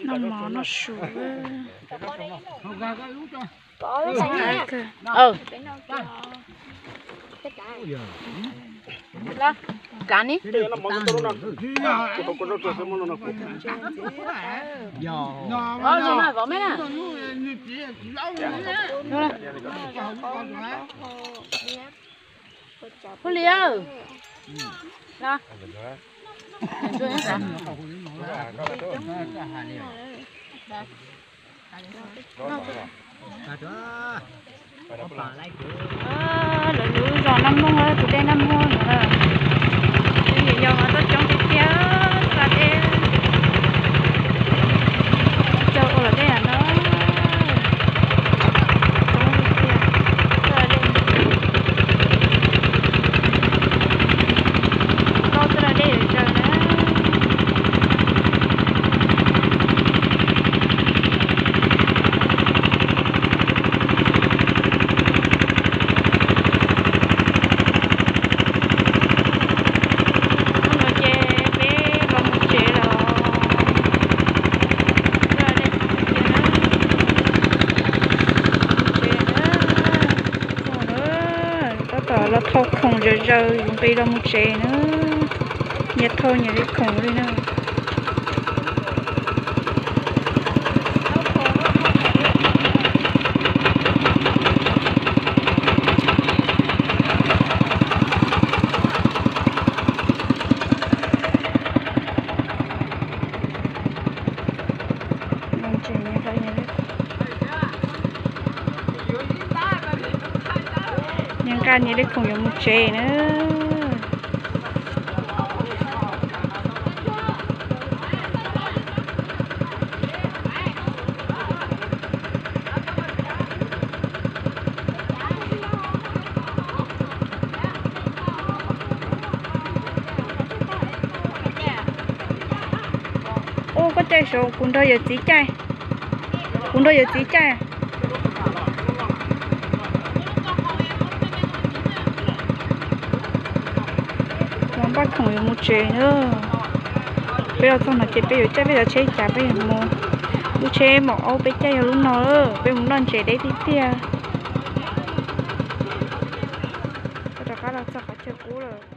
Noj mov noj su. Kav ni. Hu li. Lawv lub zos Naj Moog, tus dej Naj Moog no na. Yog yog mas tuaj coob tiag tiag, txoj dej, coj ua luam dej no. Txoj dej, txoj dej zaws na. Hnub no ces peb los mus tsev los. Tab tom los thau khoom zaws zaws yuav nqis los mus tsev na. Nyias thau nyias li khoom li na. Nyias nqa nyias li khoom yuav mus tsev na. Ua koj caij saud, kuv nrog yawm txiv caij. Kuv nrog yawm txiv caij. Los npaj khoom yuav mus tsev na. Peb los txog no ces peb yuav caij peb cov tsheb cas peb yuav mus. Lub tsheb maum aub peb caij yog lub no, peb mus noj ntses deb tiag tiag. Rov qab los txog qhov chaw qub lawm.